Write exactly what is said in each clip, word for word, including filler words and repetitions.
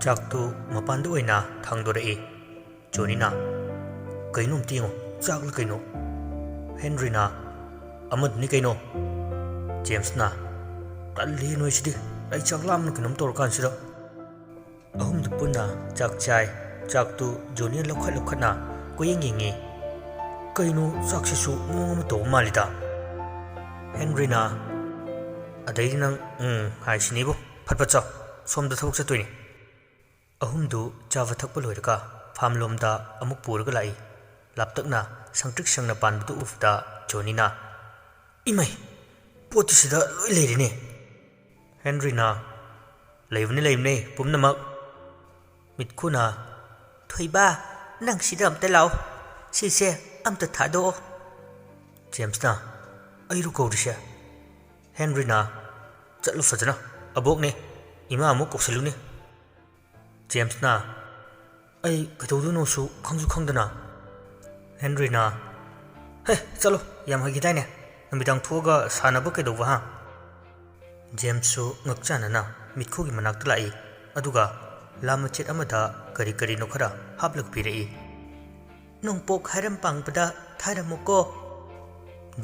ꯆꯥꯛꯇꯨ ꯃꯄꯥꯟꯗ ꯑꯣꯏꯅ ꯊꯥꯡꯗꯣꯔꯛꯏ꯫ ꯖꯣꯅꯤꯅ, "ꯀꯩꯅꯣ ꯑꯝꯇ ꯌꯦꯡꯉꯣ, ꯆꯥꯛꯂ ꯀꯩꯅꯣ?" ꯍꯦꯟꯔꯤꯅ, "ꯑꯃꯗꯨꯅꯤ ꯀꯩꯅꯣ꯫" ꯖꯦꯝꯁꯅ, "ꯇꯜꯂꯤ ꯅꯣꯏꯁꯤꯗꯤ, ꯑꯩ ꯆꯥꯛ ꯂꯥꯝꯅ ꯀꯩꯅꯣꯝ ꯇꯧꯔꯀꯥꯟꯁꯤꯗ꯫" ꯑꯍꯨꯝꯗꯨ ꯄꯨꯟꯅ ꯆꯥꯛ ꯆꯥꯏ꯫ ꯆꯥꯛꯇꯨ ꯖꯣꯅꯤꯅ ꯂꯧꯈꯠ ꯂꯧꯈꯠꯅ ꯀꯣꯏꯌꯦꯡ ꯌꯦꯡꯉꯤ꯫ "ꯀꯩꯅꯣ ꯆꯥꯛꯁꯤꯁꯨ ꯃꯑꯣꯡ ꯑꯃ ꯇꯧꯕ ꯃꯥꯜꯂꯤꯗ?" ꯍꯦꯟꯔꯤꯅ, "ꯑꯗꯩꯗꯤ ꯅꯪ ꯎꯝ ꯍꯥꯏꯁꯤꯅꯤꯕꯨ, ꯐꯠ ꯐꯠ ꯆꯥꯎ, ꯁꯣꯝꯗ ꯊꯕꯛ ꯆꯠꯇꯣꯏꯅꯤ꯫" ꯑꯍꯨꯝꯗꯨ ꯆꯥꯕ ꯊꯛꯄ ꯂꯣꯏꯔꯒ ꯐꯥꯝꯂꯣꯝꯗ ꯑꯃꯨꯛ ꯄꯨꯔꯒ ꯂꯥꯛꯏ꯫ ꯂꯥꯞꯇꯛꯅ ꯁꯪꯇ꯭ꯔꯤꯛ ꯁꯪꯅ ꯄꯥꯟꯕꯗꯨ ꯎꯕꯗ ꯖꯣꯅꯤꯅ, "ꯏꯃꯩ! ꯄꯣꯠꯇꯤ ꯁꯤꯗ ꯂꯣꯏ ꯂꯩꯔꯦꯅꯦ!" ꯍꯦꯟꯔꯤꯅ, "ꯂꯩꯕꯅꯤ, ꯂꯩꯕꯅꯤ, ꯄꯨꯝꯅꯃꯛ꯫" ꯃꯤꯠꯈꯨꯅ, "ꯊꯣꯏꯕ, ꯅꯪ ꯁꯤꯗ ꯑꯝꯇ ꯂꯥꯛꯑꯣ꯫ ꯁꯤꯁꯦ ꯑꯝꯇ ꯊꯥꯗꯣꯛꯑꯣ꯫" ꯖꯦꯝꯁꯅ, "ꯑꯩꯔꯣ ꯀꯧꯔꯤꯁꯦ?" ꯍꯦꯟꯔꯤꯅ, "ꯆꯠꯂꯨ ꯐꯖꯅ, ꯑꯕꯣꯛꯅꯦ, ꯏꯃꯥ ꯑꯃꯨꯛ ꯀꯧꯁꯜꯂꯨꯅꯦ꯫" ꯖꯦꯝꯁꯅ, "ꯑꯩ ꯀꯩꯗꯧꯗꯣꯏꯅꯣꯁꯨ ꯈꯪꯁꯨ ꯈꯪꯗꯅ꯫" ꯍꯦꯟꯔꯤꯅ, "ꯍꯦ, ꯆꯠꯂꯣ, ꯌꯥꯝ ꯍꯩꯈꯤꯗꯥꯏꯅꯦ? ꯅꯨꯃꯤꯗꯥꯡ ꯊꯣꯛꯑꯒ ꯁꯥꯟꯅꯕ ꯀꯩꯗꯧꯕ, ꯍꯥ?" ꯖꯦꯝꯁꯁꯨ ꯉꯛꯆꯥꯟꯅꯅ ꯃꯤꯠꯈꯨꯒꯤ ꯃꯅꯥꯛꯇ ꯂꯥꯛꯏ, ꯑꯗꯨꯒ ꯂꯥ ꯃꯆꯦꯠ ꯑꯃꯗ ꯀꯔꯤ ꯀꯔꯤꯅꯣ ꯈꯔ ꯍꯥꯞꯂꯒ ꯄꯤꯔꯛꯏ꯫ "ꯅꯣꯡꯄꯣꯛ ꯍꯥꯏꯔꯝ ꯄꯥꯡꯕꯗ ꯊꯥꯔꯝꯃꯨꯀꯣ꯫"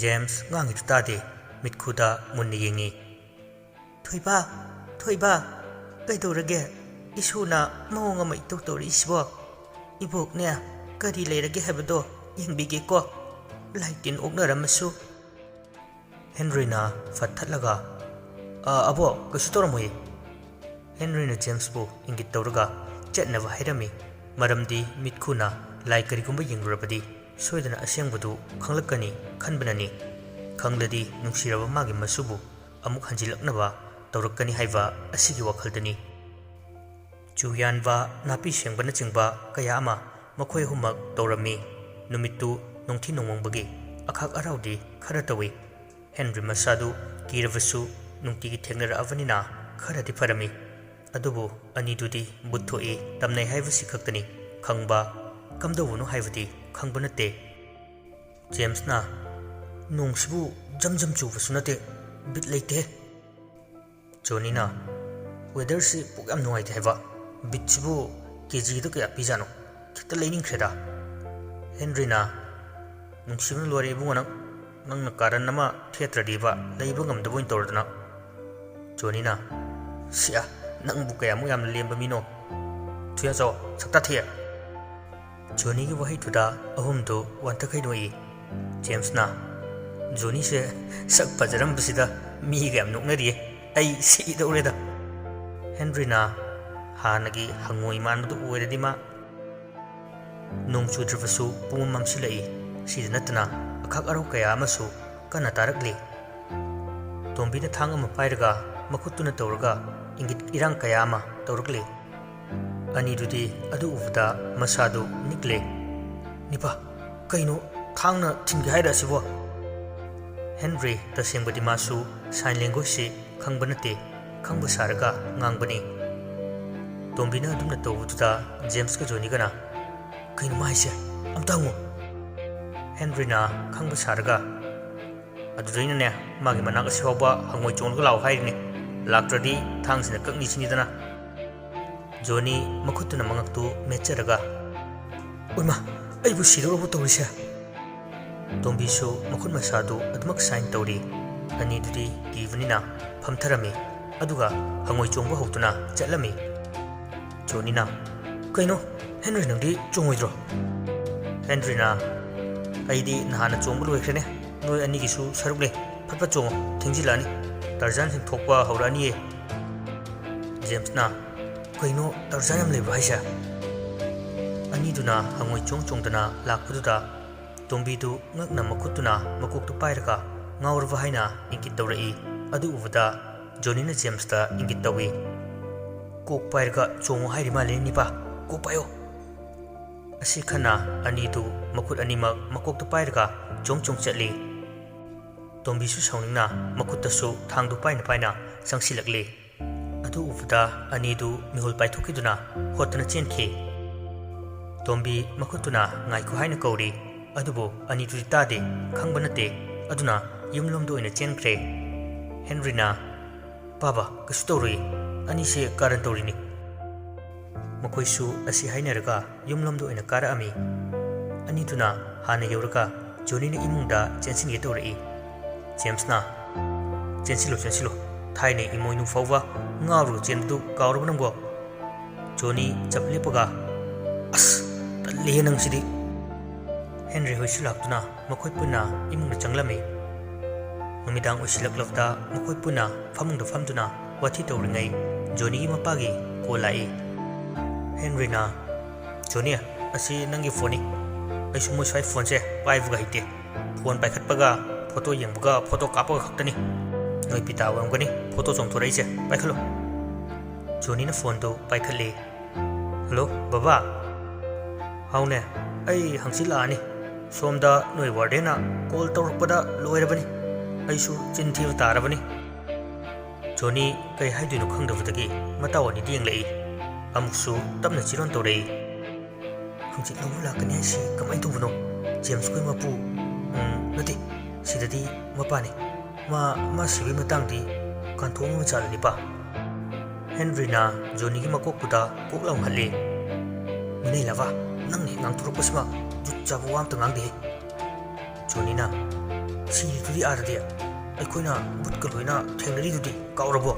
ꯖꯦꯝꯁ ꯉꯥꯡꯉꯤꯗꯨ ꯇꯥꯗꯦ, ꯃꯤꯠꯈꯨꯗ ꯃꯨꯟꯅ ꯌꯦꯡꯉꯤ꯫ "ꯊꯣꯏꯕ, ꯊꯣꯏꯕ, ꯀꯩꯗꯧꯔꯒꯦ? ꯏꯁꯨꯅ ꯃꯑꯣꯡ ꯑꯃ ꯏꯇꯧ ꯇꯧꯔꯛꯏꯁꯤꯕꯣ? ꯏꯕꯣꯛꯅꯦ, ꯀꯔꯤ ꯂꯩꯔꯒꯦ ꯍꯥꯏꯕꯗꯣ ꯌꯦꯡꯕꯤꯒꯦꯀꯣ, ꯂꯥꯏ ꯇꯤꯟ ꯑꯣꯛꯅꯔꯝꯃꯁꯨ꯫" ꯍꯦꯟꯔꯤꯅ ꯐꯠ ꯊꯠꯂꯒ, "ꯑ, ꯑꯕꯣꯛ, ꯀꯩꯁꯨ ꯇꯧꯔꯝꯃꯣꯏꯌꯦ꯫" ꯍꯦꯟꯔꯤꯅ ꯖꯦꯝꯁꯄꯨ ꯏꯪꯒꯤꯠ ꯇꯧꯔꯒ ꯆꯠꯅꯕ ꯍꯥꯏꯔꯝꯃꯤ, ꯃꯔꯝꯗꯤ ꯃꯤꯠꯈꯨꯅ ꯂꯥꯏ ꯀꯔꯤꯒꯨꯝꯕ ꯌꯦꯡꯂꯨꯔꯕꯗꯤ ꯁꯣꯏꯗꯅ ꯑꯁꯦꯡꯕꯗꯨ ꯈꯪꯂꯛꯀꯅꯤ ꯈꯟꯕꯅꯅꯤ꯫ ꯈꯪꯂꯗꯤ ꯅꯨꯡꯁꯤꯔꯕ ꯃꯥꯒꯤ ꯃꯁꯨꯕꯨ ꯑꯃꯨꯛ ꯍꯟꯖꯤꯜꯂꯛꯅꯕ ꯇꯧꯔꯛꯀꯅꯤ ꯍꯥꯏꯕ ꯑꯁꯤꯒꯤ ꯋꯥꯈꯜꯗꯅꯤ꯫ ꯆꯨ ꯌꯥꯟꯕ, ꯅꯥꯄꯤ ꯁꯦꯡꯕꯅꯆꯤꯡꯕ ꯀꯌꯥ ꯑꯃ ꯃꯈꯣꯏ ꯑꯍꯨꯝꯃꯛ ꯇꯧꯔꯝꯃꯤ꯫ ꯅꯨꯃꯤꯠꯇꯨ ꯅꯣꯡꯊꯤ ꯅꯣꯡꯃꯪꯕꯒꯤ ꯑꯈꯥꯛ ꯑꯔꯥꯎꯗꯤ ꯈꯔ ꯇꯧꯏ꯫ ꯍꯦꯟꯔꯤ ꯃꯁꯥꯗꯨ ꯀꯤꯔꯕꯁꯨ ꯅꯨꯡꯇꯤꯒꯤ ꯊꯦꯡꯅꯔꯛꯑꯕꯅꯤꯅ ꯈꯔꯗꯤ ꯐꯔꯝꯃꯤ꯫ ꯑꯗꯨꯕꯨ ꯑꯅꯤꯗꯨꯗꯤ ꯕꯨꯠ ꯊꯣꯛꯏ ꯇꯝꯅꯩ ꯍꯥꯏꯕꯁꯤ ꯈꯛꯇꯅꯤ ꯈꯪꯕ, ꯀꯝꯗꯧꯕꯅꯣ ꯍꯥꯏꯕꯗꯤ ꯈꯪꯕ ꯅꯠꯇꯦ꯫ ꯖꯦꯝꯁꯅ, "ꯅꯣꯡꯁꯤꯕꯨ ꯖꯝ ꯖꯝ ꯆꯨꯕꯁꯨ ꯅꯠꯇꯦ, ꯕꯤꯠ ꯂꯩꯇꯦ꯫" ꯖꯣꯅꯤꯅ, "ꯋꯦꯗꯔꯁꯤ ꯄꯨꯛ ꯌꯥꯝ ꯅꯨꯡꯉꯥꯏꯇꯦ ꯍꯥꯏꯕ, ꯕꯤꯠꯁꯤꯕꯨ ꯀꯦ ꯖꯤꯗ ꯀꯌꯥ ꯄꯤꯖꯥꯠꯅꯣ? ꯈꯤꯇ ꯂꯩꯅꯤꯡꯈ꯭ꯔꯦꯗ꯫ ꯍꯦꯟꯔꯤꯅ, "ꯅꯨꯡꯁꯤꯕꯅ ꯂꯣꯏꯔꯦ ꯏꯕꯨꯡꯉꯣ, ꯅꯪ, ꯅꯪꯅ ꯀꯥꯔꯟ ꯑꯃ ꯊꯦꯠꯇ꯭ꯔꯗꯤꯕ ꯂꯩꯕ ꯉꯝꯗꯕ ꯑꯣꯏꯅ ꯇꯧꯔꯗꯅ꯫" ꯖꯣꯅꯤꯅ, "ꯁꯤꯌꯥ, ꯅꯪꯕꯨ ꯀꯌꯥꯃꯨꯛ ꯌꯥꯝꯅ ꯂꯦꯝꯕ ꯃꯤꯅꯣ? ꯊꯨꯌꯥ ꯆꯥꯎ, ꯁꯛꯇꯥ ꯊꯤꯌꯦ!" ꯖꯣꯅꯤꯒꯤ ꯋꯥꯍꯩꯗꯨꯗ ꯑꯍꯨꯝꯗꯨ ꯋꯥꯟꯊꯈꯩ ꯅꯣꯛꯏ꯫ ꯖꯦꯝꯁꯅ, "ꯖꯣꯅꯤꯁꯦ ꯁꯛ ꯐꯖꯔꯝꯕꯁꯤꯗ ꯃꯤꯒ ꯌꯥꯝ ꯅꯣꯛꯅꯔꯤꯌꯦ꯫ ꯑꯩ ꯁꯤꯗꯧꯔꯦꯗ꯫" ꯍꯦꯟꯔꯤꯅ ꯍꯥꯟꯅꯒꯤ ꯍꯪꯉꯣꯏ ꯃꯥꯟꯕꯗꯨ ꯑꯣꯏꯔꯗꯤ ꯃꯥ꯫ ꯅꯣꯡ ꯆꯨꯗ꯭ꯔꯕꯁꯨ ꯄꯨꯡꯃꯝ ꯃꯝꯁꯤꯜꯂꯛꯏ꯫ ꯁꯤꯗ ꯅꯠꯇꯅ ꯑꯈꯥꯛ ꯑꯔꯧ ꯀꯌꯥ ꯑꯃꯁꯨ ꯀꯟꯅ ꯇꯥꯔꯛꯂꯤ꯫ ꯇꯣꯝꯕꯤꯅ ꯊꯥꯡ ꯑꯃ ꯄꯥꯏꯔꯒ ꯃꯈꯨꯠꯇꯨꯅ ꯇꯧꯔꯒ ꯏꯪꯒꯤꯠ ꯏꯔꯥꯡ ꯀꯌꯥ ꯑꯃ ꯇꯧꯔꯛꯂꯤ꯫ ꯑꯅꯤꯗꯨꯗꯤ ꯑꯗꯨ ꯎꯕꯗ ꯃꯁꯥꯗꯨ ꯅꯤꯛꯂꯦ꯫ "ꯅꯤꯄꯥ, ꯀꯩꯅꯣ ꯊꯥꯡꯅ ꯊꯤꯟꯒꯦ ꯍꯥꯏꯔ ꯑꯁꯤꯕꯣ?" ꯍꯦꯟꯔꯤ ꯇꯁꯦꯡꯕꯗꯤ ꯃꯥꯁꯨ ꯁꯥꯏꯟ ꯂꯦꯡꯒ꯭ꯋꯦꯖꯁꯤ ꯈꯪꯕ ꯅꯠꯇꯦ, ꯈꯪꯕ ꯁꯥꯔꯒ ꯉꯥꯡꯕꯅꯤ꯫ ꯇꯣꯝꯕꯤꯅ ꯑꯗꯨꯝꯅ ꯇꯧꯕꯗꯨꯗ ꯖꯦꯝꯁꯀ ꯖꯣꯅꯤꯒꯅ, "ꯀꯩꯅꯣ ꯃꯥ ꯍꯥꯏꯁꯦ? ꯑꯝꯇ ꯍꯪꯉꯨ꯫" ꯍꯦꯟꯔꯤꯅ ꯈꯪꯕ ꯁꯥꯔꯒ, "ꯑꯗꯨꯗꯩꯅꯅꯦ, ꯃꯥꯒꯤ ꯃꯅꯥꯛ ꯑꯁꯤ ꯐꯥꯎꯕ ꯍꯪꯉꯣꯏ ꯆꯣꯡꯂꯒ ꯂꯥꯛꯑꯣ ꯍꯥꯏꯔꯤꯅꯤ꯫ ꯂꯥꯛꯇ꯭ꯔꯗꯤ ꯊꯥꯡꯁꯤꯅ ꯀꯛꯅꯤ ꯁꯤꯅꯤꯗꯅ꯫" ꯖꯣꯅꯤ ꯃꯈꯨꯠꯇꯨꯅ ꯃꯉꯛꯇꯨ ꯃꯦꯠꯆꯔꯒ, "ꯑꯣꯏꯃꯥ, ꯑꯩꯕꯨ ꯁꯤꯗꯧꯔꯕꯣ ꯇꯧꯔꯤꯁꯦ?" ꯇꯣꯝꯕꯤꯁꯨ ꯃꯈꯨꯠ ꯃꯁꯥꯗꯨ ꯑꯗꯨꯃꯛ ꯁꯥꯏꯟ ꯇꯧꯔꯤ꯫ ꯑꯅꯤꯗꯨꯗꯤ ꯀꯤꯕꯅꯤꯅ ꯐꯝꯊꯔꯝꯃꯤ, ꯑꯗꯨꯒ ꯍꯪꯉꯣꯏ ꯆꯣꯡꯕ ꯍꯧꯗꯨꯅ ꯆꯠꯂꯝꯃꯤ꯫ ꯖꯣꯅꯤꯅ, "ꯀꯩꯅꯣ, ꯍꯦꯟꯔꯤ, ꯅꯪꯗꯤ ꯆꯣꯡꯉꯣꯏꯗ꯭ꯔꯣ?" ꯍꯦꯟꯔꯤꯅ, "ꯑꯩꯗꯤ ꯅꯍꯥꯟꯅ ꯆꯣꯡꯕ ꯂꯣꯏꯈ꯭ꯔꯦꯅꯦ꯫ ꯅꯣꯏ ꯑꯅꯤꯒꯤꯁꯨ ꯁꯔꯨꯛ ꯂꯩ꯫ ꯐꯠ ꯐꯠ ꯆꯣꯡꯉꯣ, ꯊꯦꯡꯖꯤꯜꯂꯛꯑꯅꯤ꯫ ꯇꯔꯖꯥꯟꯁꯤꯡ ꯊꯣꯛꯄ ꯍꯧꯔꯛꯑꯅꯤꯌꯦ꯫" ꯖꯦꯝꯁꯅ, "ꯀꯩꯅꯣ, ꯇꯔꯖꯥꯟ ꯌꯥꯝ ꯂꯩꯕ꯭ꯔꯣ ꯍꯥꯏꯁꯦ?" ꯑꯅꯤꯗꯨꯅ ꯍꯪꯉꯣꯏ ꯆꯣꯡ ꯆꯣꯡꯗꯅ ꯂꯥꯛꯄꯗꯨꯗ ꯇꯣꯝꯕꯤꯗꯨ ꯉꯛꯅ ꯃꯈꯨꯠꯇꯨꯅ ꯃꯀꯣꯛꯇꯨ ꯄꯥꯏꯔꯒ ꯉꯥꯎꯔꯕ ꯍꯥꯏꯅ ꯏꯪꯒꯤꯠ ꯇꯧꯔꯛꯏ꯫ ꯑꯗꯨ ꯎꯕꯗ ꯖꯣꯅꯤꯅ ꯖꯦꯝꯁꯇ ꯏꯪꯒꯤꯠ ꯇꯧꯏ꯫ "ꯀꯣꯛ ꯄꯥꯏꯔꯒ ꯆꯣꯡꯉꯣ ꯍꯥꯏꯔꯤ ꯃꯥꯜꯂꯦ ꯅꯤꯄꯥ, ꯀꯣꯛ ꯄꯥꯏꯌꯣ꯫" ꯑꯁꯤ ꯈꯟꯅ ꯑꯅꯤꯗꯨ ꯃꯈꯨꯠ ꯑꯅꯤꯃꯛ ꯃꯀꯣꯛꯇ ꯄꯥꯏꯔꯒ ꯆꯣꯡ ꯆꯣꯡ ꯆꯠꯂꯤ꯫ ꯇꯣꯝꯕꯤꯁꯨ ꯁꯥꯎꯅꯤꯡꯅ ꯃꯈꯨꯠꯇꯁꯨ ꯊꯥꯡꯗꯨ ꯄꯥꯏꯅ ꯄꯥꯏꯅ ꯆꯪꯁꯤꯜꯂꯛꯂꯤ꯫ ꯑꯗꯨ ꯎꯕꯗ ꯑꯅꯤꯗꯨ ꯃꯤꯍꯨꯜ ꯄꯥꯏꯊꯣꯛꯈꯤꯗꯨꯅ ꯍꯣꯠꯇꯅ ꯆꯦꯟꯈꯤ꯫ ꯇꯣꯝꯕꯤ ꯃꯈꯨꯠꯇꯨꯅ ꯉꯥꯏꯈꯣ ꯍꯥꯏꯅ ꯀꯧꯔꯤ꯫ ꯑꯗꯨꯕꯨ ꯑꯅꯤꯗꯨꯗꯤ ꯇꯥꯗꯦ, ꯈꯪꯕ ꯅꯠꯇꯦ꯫ ꯑꯗꯨꯅ ꯌꯨꯝꯂꯣꯝꯗ ꯑꯣꯏꯅ ꯆꯦꯟꯈ꯭ꯔꯦ꯫ ꯍꯦꯟꯔꯤꯅ, "ꯄꯥꯕ, ꯀꯩꯁꯨ ꯇꯧꯔꯣꯏ꯫ ꯑꯅꯤꯁꯦ ꯀꯥꯔꯟ ꯇꯧꯔꯤꯅꯤ꯫" ꯃꯈꯣꯏꯁꯨ ꯑꯁꯤ ꯍꯥꯏꯅꯔꯒ ꯌꯨꯝꯂꯣꯝꯗ ꯑꯣꯏꯅ ꯀꯥꯔꯛꯑꯝꯃꯤ꯫ ꯑꯅꯤꯗꯨꯅ ꯍꯥꯟꯅ ꯌꯧꯔꯒ ꯖꯣꯅꯤꯅ ꯏꯃꯨꯡꯗ ꯆꯦꯟꯁꯤꯟꯒꯦ ꯇꯧꯔꯛꯏ꯫ ꯖꯦꯝꯁꯅ, "ꯆꯦꯟꯁꯤꯜꯂꯨ, ꯆꯦꯟꯁꯤꯜꯂꯨ, ꯊꯥꯏꯅ ꯏꯃꯣꯏꯅꯨ ꯐꯥꯎꯕ ꯉꯥꯎꯔꯒ ꯆꯦꯟꯕꯗꯨ ꯀꯥꯎꯔꯕ ꯅꯪꯕꯣ?" ꯖꯣꯅꯤ ꯆꯞ ꯂꯦꯞꯄꯒ, "ꯑꯁ, ꯇꯜꯂꯤꯍꯦ ꯅꯪꯁꯤꯗꯤ!" ꯍꯦꯟꯔꯤ ꯍꯣꯏꯁꯨ ꯂꯥꯛꯇꯨꯅ ꯃꯈꯣꯏ ꯄꯨꯟꯅ ꯏꯃꯨꯡꯗ ꯆꯪꯂꯝꯃꯤ꯫ ꯅꯨꯃꯤꯗꯥꯡ ꯑꯣꯏꯁꯤꯜꯂꯛꯂꯕꯗ ꯃꯈꯣꯏ ꯄꯨꯟꯅ ꯐꯃꯨꯡꯗ ꯐꯝꯗꯨꯅ ꯋꯥꯊꯤ ꯇꯧꯔꯤꯉꯩ ꯖꯣꯅꯤꯒꯤ ꯃꯄꯥꯒꯤ ꯀꯣꯜ ꯂꯥꯛꯏ꯫ ꯍꯦꯟꯔꯤꯅ, "ꯖꯣꯅꯤ, ꯑꯁꯤ ꯅꯪꯒꯤ ꯐꯣꯟꯅꯤ꯫ ꯑꯩꯁꯨ ꯃꯣꯏ ꯁ꯭ꯋꯥꯏ ꯐꯣꯟꯁꯦ ꯄꯥꯏꯕꯒ ꯍꯩꯇꯦ꯫ ꯐꯣꯟ ꯄꯥꯏꯈꯠꯄꯒ ꯐꯣꯇꯣ ꯌꯦꯡꯕꯒ ꯐꯣꯇꯣ ꯀꯥꯞꯄꯒ ꯈꯛꯇꯅꯤ꯫ ꯅꯣꯏ ꯄꯤꯇꯥ ꯑꯣꯏꯔꯝꯒꯅꯤ ꯐꯣꯇꯣ ꯆꯣꯡꯊꯣꯔꯛꯏꯁꯦ꯫ ꯄꯥꯏꯈꯠꯂꯣ꯫" ꯖꯣꯅꯤꯅ ꯐꯣꯟꯗꯨ ꯄꯥꯏꯈꯠꯂꯤ꯫ "ꯍꯜꯂꯣ, ꯕꯕꯥ꯫" "ꯍꯥꯎꯅꯦ, ꯑꯩ ꯍꯪꯆꯤꯠ ꯂꯥꯛꯑꯅꯤ꯫ ꯁꯣꯝꯗ ꯅꯣꯏ ꯋꯥꯔꯗꯦꯟꯅ ꯀꯣꯜ ꯇꯧꯔꯛꯄꯗ ꯂꯣꯏꯔꯕꯅꯤ꯫ ꯑꯩꯁꯨ ꯆꯤꯟ ꯊꯤꯕ ꯇꯥꯔꯕꯅꯤ꯫" ꯖꯣꯅꯤ ꯀꯩ ꯍꯥꯏꯗꯣꯏꯅꯣ ꯈꯪꯗꯕꯗꯒꯤ ꯃꯇꯥꯎ ꯑꯅꯤꯗ ꯌꯦꯡꯂꯛꯏ꯫ ꯑꯃꯨꯛꯁꯨ ꯇꯞꯅ ꯆꯤꯔꯣꯟ ꯇꯧꯔꯛꯏ꯫ "ꯍꯪꯆꯤꯠ ꯂꯧꯕ ꯂꯥꯛꯀꯅꯤ ꯍꯥꯏꯁꯤ ꯀꯃꯥꯏꯅ ꯇꯧꯕꯅꯣ? ꯖꯦꯝꯁ ꯈꯣꯏ ꯃꯄꯨ, ꯎꯝ, ꯅꯠꯇꯦ, ꯁꯤꯗꯗꯤ ꯃꯄꯥꯅꯤ꯫ ꯃꯥ, ꯃꯥ ꯁꯤꯕꯒꯤ ꯃꯇꯥꯡꯗꯤ ꯀꯥꯟꯊꯣꯛ ꯑꯃ ꯆꯥꯜꯂꯅꯤꯄꯥ꯫" ꯍꯦꯟꯔꯤꯅ ꯖꯣꯅꯤꯒꯤ ꯃꯀꯣꯛꯇꯨꯗ ꯀꯣꯛ ꯂꯥꯎ ꯍꯜꯂꯤ꯫ "ꯃꯤꯅꯩ ꯂꯥꯕ, ꯅꯪꯅ ꯍꯦꯛ ꯉꯥꯡꯊꯣꯔꯛꯄꯁꯤꯃ ꯖꯨꯠ ꯆꯥꯕ ꯋꯥ ꯑꯝꯇ ꯉꯥꯡꯗꯦꯍꯦ꯫" ꯖꯣꯅꯤꯅ, "ꯁꯤꯔꯤꯗꯨꯗꯤ ꯑꯥꯗꯗꯤ ꯑꯩꯈꯣꯏꯅ ꯕꯨꯠꯀ ꯂꯣꯏꯅ ꯊꯦꯡꯅꯔꯤꯗꯨꯗꯤ ꯀꯥꯎꯔꯕꯣ?"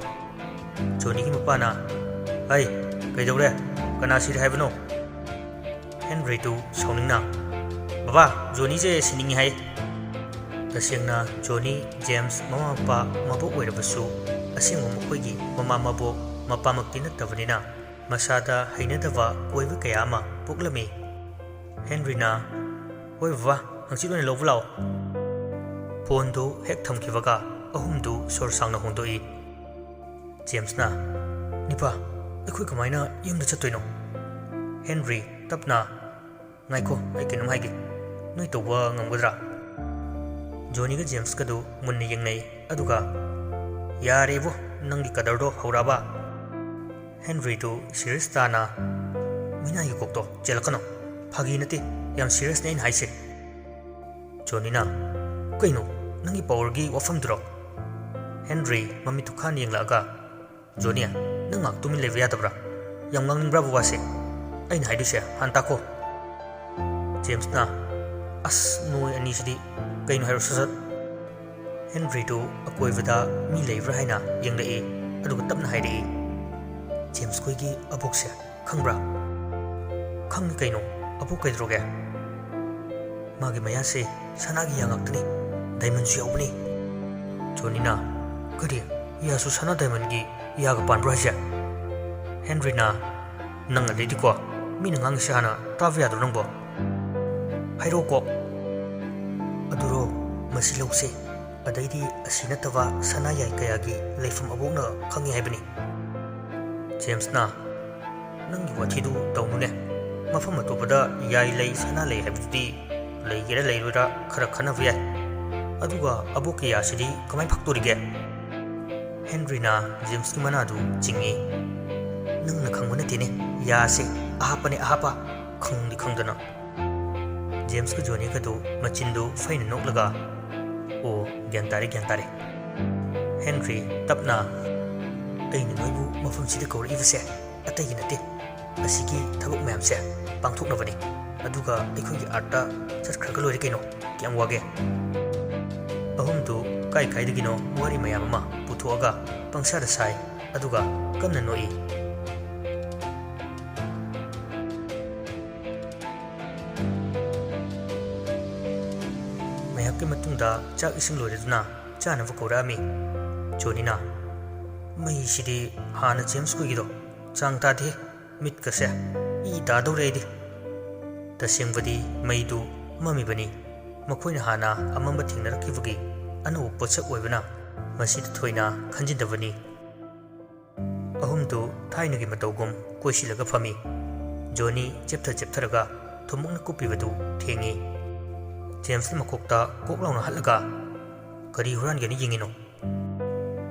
ꯖꯣꯅꯤꯒꯤ ꯃꯄꯥꯅ, "ꯍꯩ, ꯀꯩꯗꯧꯔꯦ? ꯀꯅꯥ ꯁꯤꯔꯦ ꯍꯥꯏꯕꯅꯣ?" ꯍꯦꯟꯔꯤꯗꯨ ꯁꯥꯎꯅꯤꯡꯅ, "ꯕꯕꯥ, ꯖꯣꯅꯤꯁꯦ ꯁꯤꯅꯤꯡꯉꯤ ꯍꯥꯏ꯫" ꯇꯁꯦꯡꯅ ꯖꯣꯅꯤ ꯖꯦꯝꯁ ꯃꯃꯥ ꯃꯄꯥ ꯃꯕꯣꯛ ꯑꯣꯏꯔꯕꯁꯨ ꯑꯁꯦꯡꯕ ꯃꯈꯣꯏꯒꯤ ꯃꯃꯥ ꯃꯕꯣꯛ ꯃꯄꯥꯃꯛꯇꯤ ꯅꯠꯇꯕꯅꯤꯅ ꯃꯁꯥꯗ ꯍꯩꯅꯗꯕ ꯑꯣꯏꯕ ꯀꯌꯥ ꯑꯃ ꯄꯣꯛꯂꯝꯃꯤ꯫ ꯍꯦꯟꯔꯤꯅ, "ꯍꯣꯏ ꯕꯕꯥ, ꯍꯪꯆꯤꯠ ꯑꯣꯏꯅ ꯂꯧꯕ ꯂꯥꯛꯑꯣ꯫" ꯐꯣꯟꯗꯨ ꯍꯦꯛ ꯊꯝꯈꯤꯕꯒ ꯑꯍꯨꯝꯗꯨ ꯁꯣꯔ ꯁꯥꯡꯅ ꯍꯣꯡꯗꯣꯛꯏ꯫ ꯖꯦꯝꯁꯅ, "ꯅꯤꯄꯥ, ꯑꯩꯈꯣꯏ ꯀꯃꯥꯏꯅ ꯌꯨꯝꯗ ꯆꯠꯇꯣꯏꯅꯣ?" ꯍꯦꯟꯔꯤ ꯇꯞꯅ, "ꯉꯥꯏꯈꯣ, ꯑꯩ ꯀꯩꯅꯣꯝ ꯍꯥꯏꯒꯦ꯫ ꯅꯣꯏ ꯇꯧꯕ ꯉꯝꯒꯗ꯭ꯔꯥ?" ꯖꯣꯅꯤꯒ ꯖꯦꯝꯁꯀꯗꯨ ꯃꯨꯟꯅ ꯌꯦꯡꯅꯩ, ꯑꯗꯨꯒ, "ꯌꯥꯔꯦꯕꯣ, ꯅꯪꯒꯤ ꯀꯗꯔꯗꯣ ꯍꯧꯔꯛꯑꯕ?" ꯍꯦꯟꯔꯤꯗꯨ ꯁꯤꯔꯤꯌꯁ ꯇꯥꯅ, "ꯃꯤꯅꯥꯏꯒꯤ ꯀꯣꯛꯇꯣ ꯆꯦꯜꯂꯛꯀꯅꯣ꯫ ꯐꯥꯒꯤ ꯅꯠꯇꯦ, ꯌꯥꯝ ꯁꯤꯔꯤꯌꯁꯅꯦ ꯑꯩꯅ ꯍꯥꯏꯁꯦ꯫" ꯖꯣꯅꯤꯅ, "ꯀꯩꯅꯣ, ꯅꯪꯒꯤ ꯄꯥꯋꯔꯒꯤ ꯋꯥꯐꯝꯗꯨꯔꯣ?" ꯍꯦꯟꯔꯤ ꯃꯃꯤꯠꯇꯨ ꯈꯥꯅ ꯌꯦꯡꯂꯛꯑꯒ, "ꯖꯣꯅꯤ, ꯅꯪ ꯉꯥꯏꯍꯥꯛ ꯇꯨꯃꯤꯟ ꯂꯩꯕ ꯌꯥꯗꯕ꯭ꯔꯥ? ꯌꯥꯝ ꯉꯥꯡꯅꯤꯡꯕ꯭ꯔꯥꯕ ꯋꯥꯁꯦ? ꯑꯩꯅ ꯍꯥꯏꯗꯣꯏꯁꯦ ꯍꯥꯟꯅ ꯇꯥꯈꯣ꯫ ꯖꯦꯝꯁꯅ, "ꯑꯁ, ꯅꯣꯏ ꯑꯅꯤꯁꯤꯗꯤ ꯀꯩꯅꯣ ꯍꯥꯏꯔꯣ ꯁꯠ ꯁꯠ꯫" ꯍꯦꯟꯔꯤꯗꯨ ꯑꯀꯣꯏꯕꯗ ꯃꯤ ꯂꯩꯕ꯭ꯔꯥ ꯍꯥꯏꯅ ꯌꯦꯡꯂꯛꯏ, ꯑꯗꯨꯒ ꯇꯞꯅ ꯍꯥꯏꯔꯛꯏ, "ꯖꯦꯝꯁ ꯈꯣꯏꯒꯤ ꯑꯕꯣꯛꯁꯦ ꯈꯪꯕ꯭ꯔꯥ?" "ꯈꯪꯉꯤ ꯀꯩꯅꯣ, ꯑꯕꯣꯛ ꯀꯩꯗꯧꯔꯒꯦ?" "ꯃꯥꯒꯤ ꯃꯌꯥꯁꯦ ꯁꯅꯥꯒꯤ ꯌꯥ ꯉꯥꯛꯇꯅꯤ, ꯗꯥꯏꯃꯟꯁꯨ ꯌꯥꯎꯕꯅꯤ꯫" ꯖꯣꯅꯤꯅ, "ꯀꯔꯤ? ꯌꯥꯁꯨ ꯁꯅꯥ ꯗꯥꯏꯃꯟꯒꯤ ꯌꯥꯒ ꯄꯥꯟꯕ꯭ꯔꯣ ꯍꯥꯏꯁꯦ?" ꯍꯦꯟꯔꯤꯅ, "ꯅꯪ ꯑꯗꯩꯗꯤꯀꯣ, ꯃꯤꯅ ꯉꯥꯡꯉꯤꯁꯦ ꯍꯥꯟꯅ ꯇꯥꯕ ꯌꯥꯗ꯭ꯔꯣ ꯅꯪꯕꯣ? ꯍꯥꯏꯔꯛꯑꯣꯀꯣ꯫" "ꯑꯗꯨꯔꯣ, ꯃꯁꯤ ꯂꯧꯁꯦ, ꯑꯗꯩꯗꯤ ꯑꯁꯤ ꯅꯠꯇꯕ ꯁꯅꯥ ꯌꯥꯏ ꯀꯌꯥꯒꯤ ꯂꯩꯐꯝ ꯑꯕꯣꯛꯅ ꯈꯪꯉꯤ ꯍꯥꯏꯕꯅꯤ꯫" ꯖꯦꯝꯁꯅ, "ꯅꯪꯒꯤ ꯋꯥꯊꯤꯗꯨ ꯇꯧꯅꯨꯅꯦ꯫ ꯃꯐꯝ ꯑꯇꯣꯞꯄꯗ ꯌꯥꯏ ꯂꯩ, ꯁꯅꯥ ꯂꯩ ꯍꯥꯏꯕꯗꯨꯗꯤ ꯂꯩꯒꯦꯔꯥ ꯂꯩꯔꯣꯏꯔꯥ ꯈꯔ ꯈꯟꯅꯕ ꯌꯥꯏ꯫ ꯑꯗꯨꯒ ꯑꯕꯣꯛꯀꯤ ꯌꯥꯁꯤꯗꯤ ꯀꯃꯥꯏ ꯐꯛꯇꯣꯔꯤꯒꯦ?" ꯍꯦꯟꯔꯤꯅ ꯖꯦꯝꯁꯀꯤ ꯃꯅꯥꯗꯨ ꯆꯤꯡꯏ꯫ "ꯅꯪꯅ ꯈꯪꯕ ꯅꯠꯇꯦꯅꯦ, ꯌꯥꯁꯦ ꯑꯍꯥꯞꯄꯅꯦ, ꯑꯍꯥꯞꯄ, ꯈꯪꯗꯤ ꯈꯪꯗꯅ꯫" ꯖꯦꯝꯁꯀ ꯖꯣꯅꯤꯒꯗꯨ ꯃꯆꯤꯟꯗꯨ ꯐꯩꯅ ꯅꯣꯛꯂꯒ, "ꯑꯣ, ꯒ꯭ꯌꯥꯟ ꯇꯥꯔꯦ, ꯒ꯭ꯌꯥꯟ ꯇꯥꯔꯦ꯫" ꯍꯦꯟꯔꯤ ꯇꯞꯅ, "ꯑꯩꯅ ꯅꯣꯏꯕꯨ ꯃꯐꯝꯁꯤꯗ ꯀꯧꯔꯛꯏꯕꯁꯦ ꯑꯇꯩꯒꯤ ꯅꯠꯇꯦ, ꯑꯁꯤꯒꯤ ꯊꯕꯛ ꯃꯌꯥꯝꯁꯦ ꯄꯥꯡꯊꯣꯛꯅꯕꯅꯤ, ꯑꯗꯨꯒ ꯑꯩꯈꯣꯏꯒꯤ ꯑꯥꯔꯠꯇ ꯆꯠꯈ꯭ꯔꯒ ꯂꯣꯏꯔꯦ ꯀꯩꯅꯣ, ꯀꯌꯥꯝ ꯋꯥꯒꯦ?" ꯑꯍꯨꯝꯗꯨ ꯀꯥꯏ ꯀꯥꯏꯗꯒꯤꯅꯣ ꯋꯥꯔꯤ ꯃꯌꯥꯝ ꯑꯃ ꯄꯨꯊꯣꯛꯑꯒ ꯄꯪꯁꯥꯗ ꯁꯥꯏ, ꯑꯗꯨꯒ ꯀꯟꯅ ꯅꯣꯛꯏ꯫ ꯉꯥꯏꯍꯥꯛꯀꯤ ꯃꯇꯨꯡꯗ ꯆꯥꯛ ꯏꯁꯤꯡ ꯂꯣꯏꯔꯗꯨꯅ ꯆꯥꯅꯕ ꯀꯧꯔꯛꯑꯝꯃꯤ꯫ ꯖꯣꯅꯤꯅ, "ꯃꯩꯁꯤꯗꯤ ꯍꯥꯟꯅ ꯖꯦꯝꯁ ꯈꯣꯏꯒꯤꯗꯣ ꯆꯥꯡ ꯇꯥꯗꯦ, ꯃꯤꯠꯀꯁꯦ ꯏ ꯇꯥꯗꯧꯔꯦ ꯑꯩꯗꯤ꯫" ꯇꯁꯦꯡꯕꯗꯤ ꯃꯩꯗꯨ ꯃꯝꯃꯤꯕꯅꯤ꯫ ꯃꯈꯣꯏꯅ ꯍꯥꯟꯅ ꯑꯃꯝꯕ ꯊꯦꯡꯅꯔꯛꯈꯤꯕꯒꯤ ꯑꯅꯧꯕ ꯄꯣꯠꯁꯛ ꯑꯣꯏꯕꯅ ꯃꯁꯤꯗ ꯊꯣꯏꯅ ꯈꯟꯖꯤꯟꯗꯕꯅꯤ꯫ ꯑꯍꯨꯝꯗꯨ ꯊꯥꯏꯅꯒꯤ ꯃꯇꯧꯒꯨꯝ ꯀꯣꯏꯁꯤꯜꯂꯒ ꯐꯝꯃꯤ꯫ ꯖꯣꯅꯤ ꯆꯦꯞꯊ ꯆꯦꯞꯊꯔꯒ ꯊꯨꯝꯃꯣꯛꯅ ꯀꯨꯞꯄꯤꯕꯗꯨ ꯊꯦꯡꯉꯤ꯫ ꯖꯦꯝꯁꯅ ꯃꯀꯣꯛꯇ ꯀꯣꯛ ꯂꯥꯎꯅ ꯍꯠꯂꯒ, "ꯀꯔꯤ ꯍꯨꯔꯥꯟꯒꯦꯅ ꯌꯦꯡꯉꯤꯅꯣ?"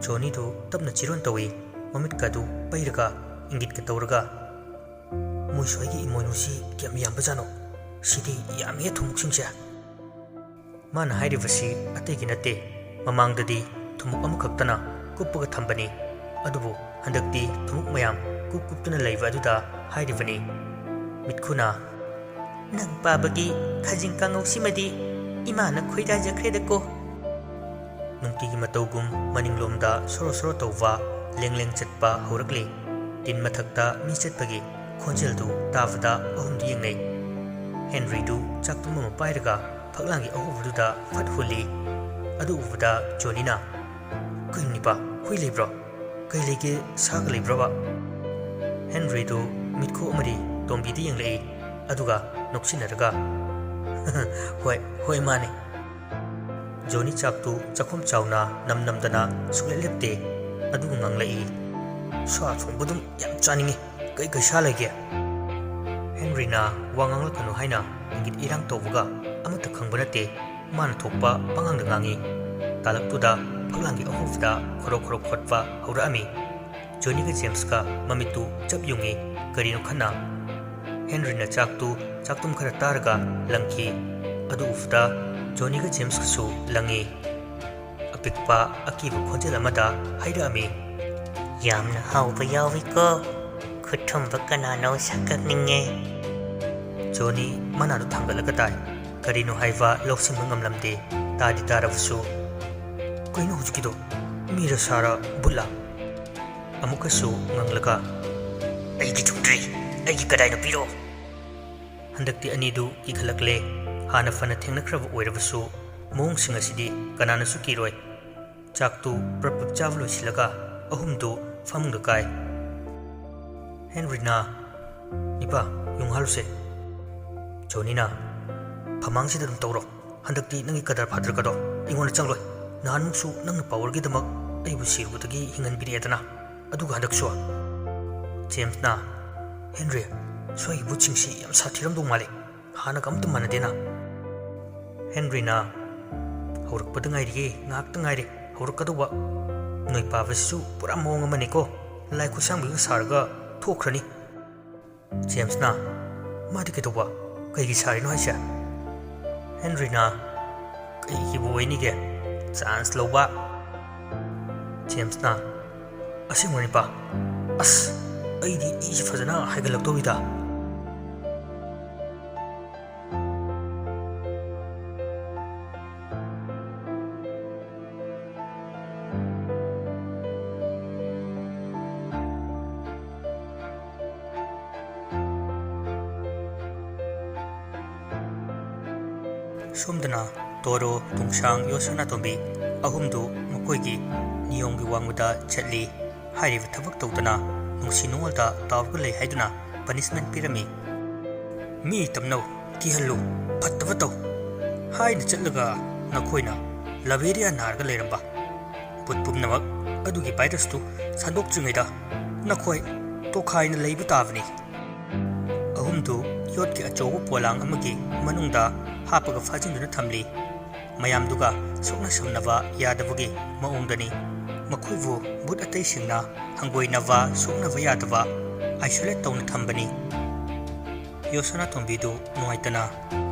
ꯖꯣꯅꯤꯗꯨ ꯇꯞꯅ ꯆꯤꯔꯣꯟ ꯇꯧꯏ, ꯃꯃꯤꯠꯀꯗꯨ ꯄꯩꯔꯒ ꯏꯪꯒꯤꯠꯀ ꯇꯧꯔꯒ, "ꯃꯣꯏ ꯁ꯭ꯋꯥꯏꯒꯤ ꯏꯃꯣꯏꯅꯨꯁꯤ ꯀꯌꯥꯝ ꯌꯥꯝꯕꯖꯥꯠꯅꯣ? ꯁꯤꯗꯤ ꯌꯥꯝꯃꯤꯍꯦ ꯊꯨꯝꯃꯣꯛꯁꯤꯡꯁꯦ!" ꯃꯥꯅ ꯍꯥꯏꯔꯤꯕꯁꯤ ꯑꯇꯩꯒꯤ ꯅꯠꯇꯦ, ꯃꯃꯥꯡꯗꯗꯤ ꯊꯨꯝꯃꯣꯛ ꯑꯃꯈꯛꯇꯅ ꯀꯨꯞꯄꯒ ꯊꯝꯕꯅꯤ, ꯑꯗꯨꯕꯨ ꯍꯟꯗꯛꯇꯤ ꯊꯨꯝꯃꯣꯛ ꯃꯌꯥꯝ ꯀꯨꯞ ꯀꯨꯞꯇꯨꯅ ꯂꯩꯕ ꯑꯗꯨꯗ ꯍꯥꯏꯔꯤꯕꯅꯤ꯫ ꯃꯤꯠꯈꯨꯅ, "ꯅꯪ ꯄꯥꯕꯒꯤ ꯈꯥꯖꯤꯡ ꯀꯥꯡꯉꯧꯁꯤꯃꯗꯤ ꯏꯃꯥꯅ ꯈꯣꯏꯗꯥꯖꯈ꯭ꯔꯦꯗꯀꯣ"꯫ ꯅꯨꯡꯇꯤꯒꯤ ꯃꯇꯧꯒꯨꯝ ꯃꯅꯤꯡꯂꯣꯝꯗ ꯁꯣꯔꯣ ꯁꯣꯔꯣ ꯇꯧꯕ, ꯂꯦꯡ ꯂꯦꯡ ꯆꯠꯄ ꯍꯧꯔꯛꯂꯤ꯫ ꯇꯤꯟ ꯃꯊꯛꯇ ꯃꯤ ꯆꯠꯄꯒꯤ ꯈꯣꯟꯖꯦꯜꯗꯨ ꯇꯥꯕꯗ ꯑꯍꯨꯝꯗꯤ ꯌꯦꯡꯅꯩ꯫ ꯍꯦꯟꯔꯤꯗꯨ ꯆꯥꯛꯇꯨꯝ ꯑꯃ ꯄꯥꯏꯔꯒ ꯐꯛꯂꯥꯡꯒꯤ ꯑꯍꯣꯕꯗꯨꯗ ꯐꯠ ꯍꯨꯜꯂꯤ꯫ ꯑꯗꯨ ꯎꯕꯗ ꯖꯣꯅꯤꯅ, "ꯀꯩꯅꯣ ꯅꯤꯄꯥ, ꯍꯨꯏ ꯂꯩꯕ꯭ꯔꯣ? ꯀꯩ ꯂꯩꯒꯦ, ꯁꯥꯒ ꯂꯩꯕ꯭ꯔꯕ?" ꯍꯦꯟꯔꯤꯗꯨ ꯃꯤꯠꯈꯨ ꯑꯃꯗꯤ ꯇꯣꯝꯕꯤꯗ ꯌꯦꯡꯂꯛꯏ꯫ ꯑꯗꯨꯒ ꯅꯣꯛꯁꯤꯟꯅꯔꯒ, "ꯍꯣꯏ, ꯍꯣꯏ, ꯃꯥꯅꯦ"꯫ ꯖꯣꯅꯤ ꯆꯥꯛꯇꯨ ꯆꯥꯛꯈꯨꯝ ꯆꯥꯎꯅ ꯅꯝ ꯅꯝꯗꯅ ꯁꯨꯡꯂꯦꯞ ꯂꯦꯞꯇꯦ꯫ ꯑꯗꯨꯒ ꯉꯥꯡꯂꯛꯏ, "ꯁꯥ ꯊꯣꯡꯕ ꯑꯗꯨꯝ ꯌꯥꯝ ꯆꯥꯅꯤꯡꯉꯤ꯫ ꯀꯩ ꯀꯩ ꯁꯥ ꯂꯩꯒꯦ?" ꯍꯦꯟꯔꯤꯅ ꯋꯥ ꯉꯥꯡꯂꯛꯀꯅꯨ ꯍꯥꯏꯅ ꯏꯪꯒꯤꯠ ꯏꯔꯥꯡ ꯇꯧꯕꯒ ꯑꯃꯠꯇ ꯈꯪꯕ ꯅꯠꯇꯦ꯫ ꯃꯥꯅ ꯊꯣꯛꯄ ꯄꯉꯥꯡꯗ ꯉꯥꯡꯉꯤ꯫ ꯇꯥꯂꯛꯇꯨꯗ ꯐꯛꯂꯥꯡꯒꯤ ꯑꯍꯣꯕꯗ ꯈꯣꯔꯣ ꯈꯣꯔꯣ ꯈꯣꯠꯄ ꯍꯧꯔꯛꯑꯝꯃꯤ꯫ ꯖꯣꯅꯤꯒ ꯖꯦꯝꯁꯀ ꯃꯃꯤꯠꯇꯨ ꯆꯞ ꯌꯨꯡꯉꯤ꯫ ꯀꯔꯤꯅꯣ ꯈꯟꯅ ꯍꯦꯟꯔꯤꯅ ꯆꯥꯛꯇꯨ ꯆꯥꯛꯇꯨꯝ ꯈꯔ ꯇꯥꯔꯒ ꯂꯪꯈꯤ꯫ ꯑꯗꯨ ꯎꯕꯗ ꯖꯣꯅꯤꯒ ꯖꯦꯝꯁꯀꯁꯨ ꯂꯪꯉꯤ꯫ ꯑꯄꯤꯛꯄ ꯑꯀꯤꯕ ꯈꯣꯟꯖꯦꯜ ꯑꯃꯗ ꯍꯥꯏꯔꯛꯑꯝꯃꯤ, "ꯌꯥꯝꯅ ꯍꯥꯎꯕ ꯌꯥꯎꯏꯀꯣ꯫ ꯈꯨꯠ ꯊꯨꯝꯕ ꯀꯅꯥꯅꯣ ꯁꯛꯀꯛꯅꯤꯡꯉꯦ"꯫ ꯖꯣꯅꯤ ꯃꯅꯥꯗꯨ ꯊꯥꯡꯒꯠꯂꯒ ꯇꯥꯏ꯫ ꯀꯔꯤꯅꯣ ꯍꯥꯏꯕ ꯂꯧꯁꯤꯟꯕ ꯉꯝꯂꯝꯗꯦ꯫ ꯇꯥꯗꯤ ꯇꯥꯔꯕꯁꯨ, "ꯀꯩꯅꯣ ꯍꯧꯖꯤꯛꯀꯤꯗꯣ? ꯃꯤꯔ ꯁꯥꯔ ꯕꯨꯠꯂ?" ꯑꯃꯨꯛꯀꯁꯨ ꯉꯪꯂꯒ, "ꯑꯩꯗꯤ ꯊꯨꯡꯗ꯭ꯔꯤ, ꯑꯩꯒꯤ ꯀꯗꯥꯏꯅꯣ ꯄꯤꯔꯛꯑꯣ"꯫ ꯍꯟꯗꯛꯇꯤ ꯑꯅꯤꯗꯨ ꯀꯤꯈꯠꯂꯛꯂꯦ꯫ ꯍꯥꯟꯅ ꯐꯅ ꯊꯦꯡꯅꯈ꯭ꯔꯕ ꯑꯣꯏꯔꯕꯁꯨ ꯃꯑꯣꯡꯁꯤꯡ ꯑꯁꯤꯗꯤ ꯀꯅꯥꯅꯁꯨ ꯀꯤꯔꯣꯏ꯫ ꯆꯥꯛꯇꯨ ꯄ꯭ꯔꯞ ꯄ꯭ꯔꯞ ꯆꯥꯕ ꯂꯣꯏꯁꯤꯜꯂꯒ ꯑꯍꯨꯝꯗꯨ ꯐꯃꯨꯡꯗ ꯀꯥꯏ꯫ ꯍꯦꯟꯔꯤꯅ, "ꯏꯄꯥ, ꯌꯨꯡ ꯍꯥꯜꯂꯨꯁꯦ"꯫ ꯖꯣꯅꯤꯅ, "ꯐꯃꯥꯡꯁꯤꯗ ꯑꯗꯨꯝ ꯇꯧꯔꯣ꯫ ꯍꯟꯗꯛꯇꯤ ꯅꯪꯒꯤ ꯀꯗꯔ ꯐꯥꯗꯔꯒꯗꯣ ꯑꯩꯉꯣꯟꯗ ꯆꯪꯂꯣꯏ꯫ ꯅꯍꯥꯟꯃꯨꯛꯁꯨ ꯅꯪꯅ ꯄꯥꯋꯔꯒꯤꯗꯃꯛ ꯑꯩꯕꯨ ꯁꯤꯔꯨꯕꯗꯒꯤ ꯍꯤꯡꯍꯟꯕꯤꯔꯛꯑꯦꯗꯅ꯫ ꯑꯗꯨꯒ ꯍꯟꯗꯛꯁꯨ?" ꯖꯦꯝꯁꯅ, "ꯍꯦꯟꯔꯤ, ꯁ꯭ꯋꯥꯏꯒꯤ ꯚꯨꯠꯁꯤꯡꯁꯤ ꯌꯥꯝ ꯁꯥꯊꯤꯔꯝꯗꯧ ꯃꯥꯜꯂꯤ꯫ ꯍꯥꯟꯅꯒ ꯑꯝꯇ ꯃꯥꯟꯅꯗꯦꯅ"꯫ ꯍꯦꯟꯔꯤꯅ, "ꯍꯧꯔꯛꯄꯗ ꯉꯥꯏꯔꯤꯌꯦ, ꯉꯥꯏꯍꯥꯛꯇ ꯉꯥꯏꯔꯦ ꯍꯧꯔꯛꯀꯗꯧꯕ꯫ ꯅꯣꯏ ꯄꯥꯕꯁꯤꯁꯨ ꯄꯨꯔꯥ ꯃꯑꯣꯡ ꯑꯃꯅꯤꯀꯣ, ꯂꯥꯏ ꯈꯨꯠꯁꯥꯡꯕꯤꯒ ꯁꯥꯔꯒ ꯊꯣꯛꯈ꯭ꯔꯅꯤ"꯫ ꯖꯦꯝꯁꯅ, "ꯃꯥꯗꯤ ꯀꯩꯗꯧꯕ? ꯀꯩꯒꯤ ꯁꯥꯔꯤꯅꯣ ꯍꯥꯏꯁꯦ?" ꯍꯦꯟꯔꯤꯅ, "ꯀꯩꯒꯤꯕꯨ ꯑꯣꯏꯅꯤꯒꯦ? ꯆꯥꯟꯁ ꯂꯧꯕ"꯫ ꯖꯦꯝꯁꯅ, "ꯑꯁꯦꯡꯕꯅꯤꯄꯥ? ꯑꯁ!" ꯑꯩꯗꯤ ꯏꯁꯤ ꯐꯖꯅ ꯍꯥꯏꯒꯠꯂꯛꯇꯧꯔꯤꯗ꯫ ꯁꯣꯝꯗꯅ ꯇꯣꯔꯣ, ꯇꯣꯡꯁꯥꯡ, ꯌꯣꯠ ꯁꯅꯥꯇꯣꯝꯕꯤ ꯑꯍꯨꯝꯗꯨ ꯃꯈꯣꯏꯒꯤ ꯅꯤꯌꯣꯝꯒꯤ ꯋꯥꯡꯃꯗ ꯆꯠꯂꯤ꯫ ꯍꯥꯏꯔꯤꯕ ꯊꯕꯛ ꯇꯧꯗꯅ ꯅꯨꯡꯁꯤ ꯅꯨꯡꯉꯣꯜꯗ ꯇꯥꯎꯔꯒ ꯂꯩ ꯍꯥꯏꯗꯨꯅ punishment ꯄꯤꯔꯝꯃꯤ꯫ "ꯃꯤ ꯇꯝꯅꯧ, ꯀꯤꯍꯜꯂꯨ, ꯐꯠꯇꯕ ꯇꯧ" ꯍꯥꯏꯅ ꯆꯠꯂꯒ ꯅꯈꯣꯏꯅ ꯂꯕꯦꯔꯤꯌꯥ ꯅꯥꯔꯒ ꯂꯩꯔꯝꯕ꯫ ꯚꯨꯠ ꯄꯨꯝꯅꯃꯛ ꯑꯗꯨꯒꯤ virus ꯇꯨ ꯁꯟꯗꯣꯛꯇ꯭ꯔꯤꯉꯩꯗ ꯅꯈꯣꯏ ꯇꯣꯈꯥꯏꯅ ꯂꯩꯕ ꯇꯥꯕꯅꯤ꯫ ꯑꯍꯨꯝꯗꯨ ꯌꯣꯠꯀꯤ ꯑꯆꯧꯕ ꯄꯣꯂꯥꯡ ꯑꯃꯒꯤ ꯃꯅꯨꯡꯗ ꯍꯥꯞꯄꯒ ꯐꯥꯖꯤꯟꯗꯨꯅ ꯊꯝꯂꯤ꯫ ꯃꯌꯥꯝꯗꯨꯒ ꯁꯣꯛꯅ ꯁꯝꯅꯕ ꯌꯥꯗꯕꯒꯤ ꯃꯑꯣꯡꯗꯅꯤ꯫ ꯃꯈꯣꯏꯕꯨ ꯚꯨꯠ ꯑꯇꯩꯁꯤꯡꯅ ꯍꯪꯒꯣꯏꯅꯕ, ꯁꯣꯛꯅꯕ ꯌꯥꯗꯕ isolate ꯇꯧꯅ ꯊꯝꯕꯅꯤ꯫ ꯌꯣꯠ ꯁꯅꯥꯇꯣꯝꯕꯤꯗꯨ ꯅꯨꯡꯉꯥꯏꯇꯅ,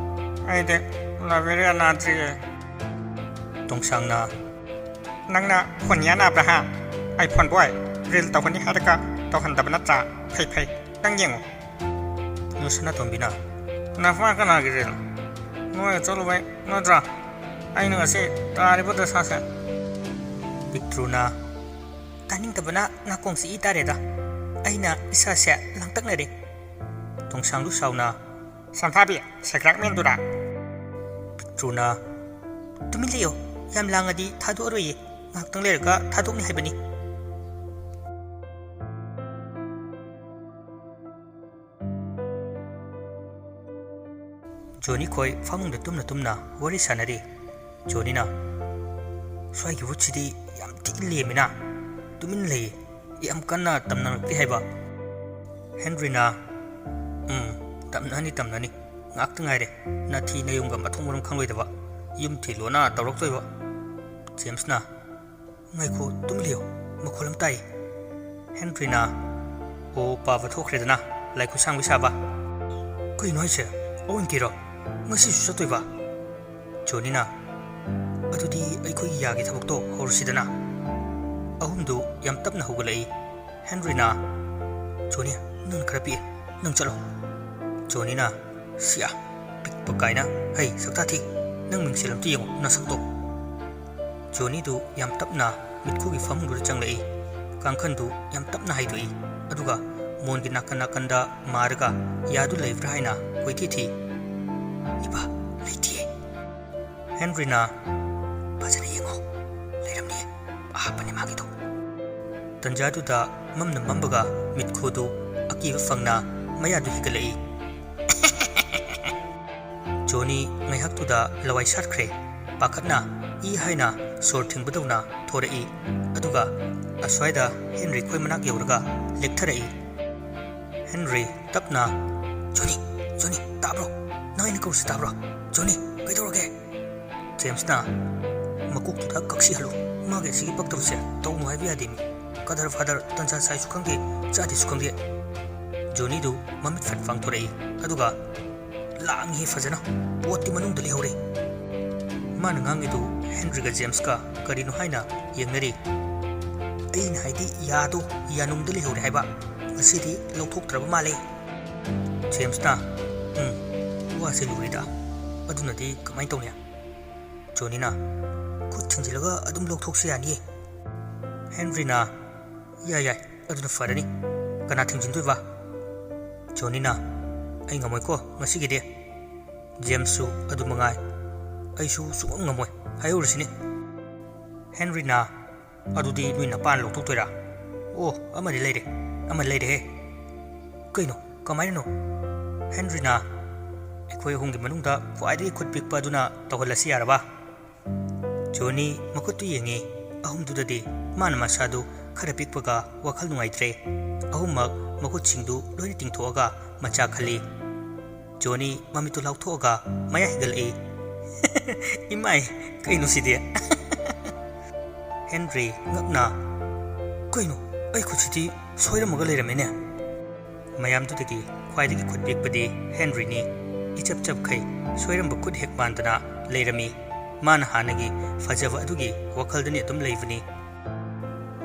"ꯑꯩꯗꯤ ꯂꯕꯦꯔꯤꯌꯥ ꯅꯥꯗ꯭ꯔꯤꯌꯦ꯫" ꯇꯣꯡꯁꯥꯡꯅ, "ꯅꯪꯅ phone ꯌꯥꯅꯕ꯭ꯔꯥ ꯍꯥ? ꯑꯩ phone boy reel ꯇꯧꯒꯅꯤ ꯍꯥꯏꯔꯒ ꯇꯧꯍꯟꯗꯕ ꯅꯠꯇ꯭ꯔꯥ? ꯐꯩ ꯐꯩ, ꯅꯪ ꯌꯦꯡꯉꯨ꯫" ꯌꯣꯠ ꯁꯅꯥꯇꯣꯝꯕꯤꯅ, "ꯅꯐꯥ ꯀꯅꯥꯒꯤ reel? ꯅꯣꯏꯒ ꯆꯠꯂꯨꯕꯩ ꯅꯠꯇ꯭ꯔꯥ ꯑꯩꯅ ꯉꯁꯤ ꯇꯥꯔꯤꯕ ꯗꯁꯥꯁꯦ?" ꯄꯤꯛꯇ꯭ꯔꯨꯅ, "ꯇꯥꯅꯤꯡꯗꯕꯅ ꯅꯥꯀꯣꯡꯁꯤ ꯏ ꯇꯥꯔꯦꯗ꯫ ꯑꯩꯅ ꯏꯁꯥꯁꯦ ꯂꯥꯡꯇꯛꯅꯔꯦ꯫" ꯇꯣꯡꯁꯥꯡꯗꯨ ꯁꯥꯎꯅ, "ꯁꯝꯐꯥꯕꯤ, ꯁꯦꯀ꯭ꯔꯥꯛ ꯃꯦꯟꯗꯨꯔꯥ?" ꯄꯤꯛꯇ꯭ꯔꯨꯅ, "ꯇꯨꯃꯤꯟ ꯂꯩꯌꯣ, ꯌꯥꯝ ꯂꯥꯡꯉꯗꯤ ꯊꯥꯗꯣꯛꯑꯔꯣꯏꯌꯦ, ꯉꯥꯏꯍꯥꯛꯇꯪ ꯂꯩꯔꯒ ꯊꯥꯗꯣꯛꯅꯤ ꯍꯥꯏꯕꯅꯤ꯫" ꯖꯣꯅꯤ ꯈꯣꯏ ꯐꯃꯨꯡꯗ ꯇꯨꯝꯅ ꯇꯨꯝꯅ ꯋꯥꯔꯤ ꯁꯥꯟꯅꯔꯤ꯫ ꯖꯣꯅꯤꯅ, "ꯁ꯭ꯋꯥꯏꯒꯤ ꯚꯨꯠꯁꯤꯗꯤ ꯌꯥꯝ ꯊꯤ ꯂꯦꯝꯃꯤꯅ, ꯇꯨꯃꯤꯟ ꯂꯩꯌꯦ, ꯌꯥꯝ ꯀꯟꯅ ꯇꯝꯅꯔꯛꯇꯦ ꯍꯥꯏꯕ꯫" ꯍꯦꯟꯔꯤꯅ, "ꯎꯝ, ꯇꯝꯅꯅꯤ, ꯇꯝꯅꯅꯤ, ꯉꯥꯛꯇ ꯉꯥꯏꯔꯦ, ꯅꯥꯊꯤ ꯅꯌꯨꯝꯒ ꯃꯊꯣꯡ ꯃꯔꯝ ꯈꯪꯂꯣꯏꯗꯕ, ꯌꯨꯝ ꯊꯤꯜꯂꯣꯅ ꯇꯧꯔꯛꯇꯣꯏꯕ꯫" ꯖꯦꯝꯁꯅ, "ꯉꯥꯏꯈꯣ, ꯇꯨꯃꯤꯟ ꯂꯩꯌꯣ, ꯃꯈꯣꯜ ꯑꯃ ꯇꯥꯏ꯫" ꯍꯦꯟꯔꯤꯅ, "ꯑꯣ, ꯄꯥꯕ ꯊꯣꯛꯈ꯭ꯔꯦꯗꯅ, ꯂꯥꯏ ꯈꯨꯠꯁꯥꯡꯕꯤ ꯁꯥꯕ꯫" "ꯀꯩꯅꯣ ꯍꯥꯏꯁꯦ? ꯑꯋꯟꯀꯤꯔꯣ? ꯉꯁꯤꯁꯨ ꯆꯠꯇꯣꯏꯕ?" ꯖꯣꯅꯤꯅ, "ꯑꯗꯨꯗꯤ ꯑꯩꯈꯣꯏꯒꯤ ꯌꯥꯒꯤ ꯊꯕꯛꯇꯣ ꯍꯧꯔꯁꯤꯗꯅ꯫" ꯑꯍꯨꯝꯗꯨ ꯌꯥꯝ ꯇꯞꯅ ꯍꯧꯒꯠꯂꯛꯏ꯫ ꯍꯦꯟꯔꯤꯅ, "ꯖꯣꯅꯤ, ꯅꯪꯅ ꯈꯔ ꯄꯤꯛꯑꯦ, ꯅꯪ ꯆꯠꯂꯣ꯫" ꯖꯣꯅꯤꯅ, "ꯁꯤꯌꯥ, ꯄꯤꯛꯄ ꯀꯥꯏꯅ, ꯍꯩ, ꯁꯛꯇꯥ ꯊꯤ, ꯅꯪ ꯃꯤꯡꯁꯦꯜ ꯑꯝꯇ ꯌꯦꯡꯉꯣ, ꯅꯁꯛꯇꯣ꯫" ꯖꯣꯅꯤꯗꯨ ꯌꯥꯝ ꯇꯞꯅ ꯃꯤꯠꯈꯨꯒꯤ ꯐꯃꯨꯡꯗꯨꯗ ꯆꯪꯂꯛꯏ꯫ ꯀꯥꯡꯈꯟꯗꯨ ꯌꯥꯝ ꯇꯞꯅ ꯍꯥꯏꯗꯣꯛꯏ, ꯑꯗꯨꯒ ꯃꯣꯟꯒꯤ ꯅꯥꯀꯟ ꯅꯥꯀꯟꯗ ꯃꯥꯔꯒ ꯌꯥꯗꯨ ꯂꯩꯕ꯭ꯔꯥ ꯍꯥꯏꯅ ꯀꯣꯏꯊꯤ ꯊꯤ꯫ "ꯏꯕꯥ, ꯂꯩꯇꯤꯌꯦ꯫" ꯍꯦꯟꯔꯤꯅ, "ꯐꯖꯅ ꯌꯦꯡꯉꯣ, ꯂꯩꯔꯝꯅꯤꯌꯦ, ꯑꯍꯥꯞꯄꯅꯤ ꯃꯥꯒꯤꯗꯣ꯫" ꯇꯟꯖꯥꯗꯨꯗ ꯃꯝꯅ ꯃꯝꯕꯒ ꯃꯤꯠꯈꯨꯗꯨ ꯑꯀꯤꯕ ꯐꯪꯅ ꯃꯌꯥꯗꯨ ꯍꯤꯒꯠꯂꯛꯏ꯫ ꯖꯣꯅꯤ ꯉꯥꯏꯍꯥꯛꯇꯨꯗ ꯂꯋꯥꯏ ꯁꯥꯠꯈ꯭ꯔꯦ꯫ ꯄꯥꯈꯠꯅ ꯏ ꯍꯥꯏꯅ ꯁꯣꯔ ꯊꯤꯡꯕꯗꯧꯅ ꯊꯣꯔꯛꯏ꯫ ꯑꯗꯨꯒ ꯑꯁ꯭ꯋꯥꯏꯗ ꯍꯦꯟꯔꯤ ꯈꯣꯏ ꯃꯅꯥꯛ ꯌꯧꯔꯒ ꯂꯦꯛꯊꯔꯛꯏ꯫ ꯍꯦꯟꯔꯤ ꯇꯞꯅ, "ꯖꯣꯅꯤ, ꯖꯣꯅꯤ, ꯇꯥꯕ꯭ꯔꯣ? ꯅꯪ ꯑꯩꯅ ꯀꯧꯔꯤꯁꯤ ꯇꯥꯕ꯭ꯔꯣ? ꯖꯣꯅꯤ, ꯀꯩꯗꯧꯔꯒꯦ?" ꯖꯦꯝꯁꯅ, "ꯃꯀꯣꯛꯇꯨꯗ ꯀꯛꯁꯤ ꯍꯜꯂꯨ꯫ ꯃꯥꯒꯤ ꯑꯁꯤꯒꯤ ꯄꯛꯇꯕꯁꯦ ꯇꯧꯅꯨ ꯍꯥꯏꯕ ꯌꯥꯗꯦ ꯃꯤ꯫ ꯀꯗꯔ ꯐꯥꯗꯔ, ꯇꯟꯖꯥ ꯆꯥꯏꯁꯨ ꯈꯪꯗꯦ, ꯆꯥꯗꯦꯁꯨ ꯈꯪꯗꯦ꯫" ꯖꯣꯅꯤꯗꯨ ꯃꯃꯤꯠ ꯐꯠ ꯄꯥꯡꯊꯣꯔꯛꯏ, ꯑꯗꯨꯒ, "ꯂꯥꯡꯉꯤ ꯐꯖꯅ, ꯄꯣꯠꯇꯤ ꯃꯅꯨꯡꯗ ꯂꯩꯍꯧꯔꯦ꯫" ꯃꯥꯅ ꯉꯥꯡꯉꯤꯗꯨ ꯍꯦꯟꯔꯤꯒ ꯖꯦꯝꯁꯀ ꯀꯔꯤꯅꯣ ꯍꯥꯏꯅ ꯌꯦꯡꯅꯔꯤ꯫ "ꯑꯩꯅ ꯍꯥꯏꯗꯤ ꯌꯥꯗꯣ ꯌꯥꯅꯨꯡꯗ ꯂꯩꯍꯧꯔꯦ ꯍꯥꯏꯕ꯫ ꯉꯁꯤꯗꯤ ꯂꯧꯊꯣꯛꯇ꯭ꯔꯕ ꯃꯥꯜꯂꯦ꯫" ꯖꯦꯝꯁꯅ, "ꯎꯝ, ꯋꯥꯁꯦ ꯂꯨꯔꯤꯗ꯫ ꯑꯗꯨꯅꯗꯤ ꯀꯃꯥꯏꯅ ꯇꯧꯅꯤ?" ꯖꯣꯅꯤꯅ, "ꯈꯨꯠ ꯊꯤꯡꯖꯤꯜꯂꯒ ꯑꯗꯨꯝ ꯂꯧꯊꯣꯛꯁꯤ ꯌꯥꯅꯤꯌꯦ꯫" ꯍꯦꯟꯔꯤꯅ, "ꯌꯥꯏ, ꯌꯥꯏ, ꯑꯗꯨꯅ ꯐꯔꯅꯤ꯫ ꯀꯅꯥ ꯊꯤꯡꯖꯤꯟꯗꯣꯏꯕ?" ꯖꯣꯅꯤꯅ, "ꯑꯩ ꯉꯝꯃꯣꯏꯀꯣ ꯉꯁꯤꯒꯤꯗꯤ꯫" ꯖꯦꯝꯁꯁꯨ ꯑꯗꯨ ꯃꯉꯥꯏ꯫ "ꯑꯩꯁꯨ ꯁꯨꯡꯉꯝ ꯉꯝꯃꯣꯏ ꯍꯥꯏꯍꯧꯔꯤꯁꯤꯅꯤ꯫" ꯍꯦꯟꯔꯤꯅ, "ꯑꯗꯨꯗꯤ ꯅꯣꯏ ꯅꯄꯥꯅ ꯂꯧꯊꯣꯛꯇꯣꯏꯔꯥ? ꯑꯣ, ꯑꯃꯗꯤ ꯂꯩꯔꯦ, ꯑꯃ ꯂꯩꯔꯦꯍꯦ꯫" "ꯀꯩꯅꯣ? ꯀꯃꯥꯏꯅꯅꯣ?" ꯍꯦꯟꯔꯤꯅ, "ꯑꯩꯈꯣꯏ ꯑꯍꯨꯝꯒꯤ ꯃꯅꯨꯡꯗ ꯈ꯭ꯋꯥꯏꯗꯒꯤ ꯈꯨꯠ ꯄꯤꯛꯄ ꯑꯗꯨꯅ ꯇꯧꯍꯜꯂꯁꯤ ꯌꯥꯔꯕ?" ꯖꯣꯅꯤ ꯃꯈꯨꯠꯇꯨ ꯌꯦꯡꯉꯤ꯫ ꯑꯍꯨꯝꯗꯨꯗꯗꯤ ꯃꯥꯅ ꯃꯁꯥꯗꯨ ꯈꯔ ꯄꯤꯛꯄꯒ ꯋꯥꯈꯜ ꯅꯨꯡꯉꯥꯏꯇ꯭ꯔꯦ꯫ ꯑꯍꯨꯝꯃꯛ ꯃꯈꯨꯠꯁꯤꯡꯗꯨ ꯂꯣꯏꯅ ꯇꯤꯡꯊꯣꯛꯑꯒ ꯃꯆꯥ ꯈꯜꯂꯤ꯫ ꯖꯣꯅꯤ ꯃꯃꯤꯠꯇꯨ ꯂꯥꯎꯊꯣꯛꯑꯒ ꯃꯌꯥ ꯍꯤꯒꯠꯂꯛꯏ꯫ "ꯏꯃꯥꯏ, ꯀꯩꯅꯣ ꯁꯤꯗꯤ?" ꯍꯦꯟꯔꯤ ꯉꯛꯅ, "ꯀꯩꯅꯣ, ꯑꯩ ꯈꯨꯠꯁꯤꯗꯤ ꯁꯣꯏꯔꯝꯃꯒ ꯂꯩꯔꯝꯃꯦꯅꯦ?" ꯃꯌꯥꯝꯗꯨꯗꯒꯤ ꯈ꯭ꯋꯥꯏꯗꯒꯤ ꯈꯨꯠ ꯄꯤꯛꯄꯗꯤ ꯍꯦꯟꯔꯤꯅꯤ꯫ ꯏꯆꯞ ꯆꯞꯈꯩ ꯁꯣꯏꯔꯝꯕ ꯈꯨꯠ ꯍꯦꯛ ꯃꯥꯟꯗꯅ ꯂꯩꯔꯝꯃꯤ꯫ ꯃꯥꯅ ꯍꯥꯟꯅꯒꯤ ꯐꯖꯕ ꯑꯗꯨꯒꯤ ꯋꯥꯈꯜꯗꯅꯤ ꯑꯗꯨꯝ ꯂꯩꯕꯅꯤ꯫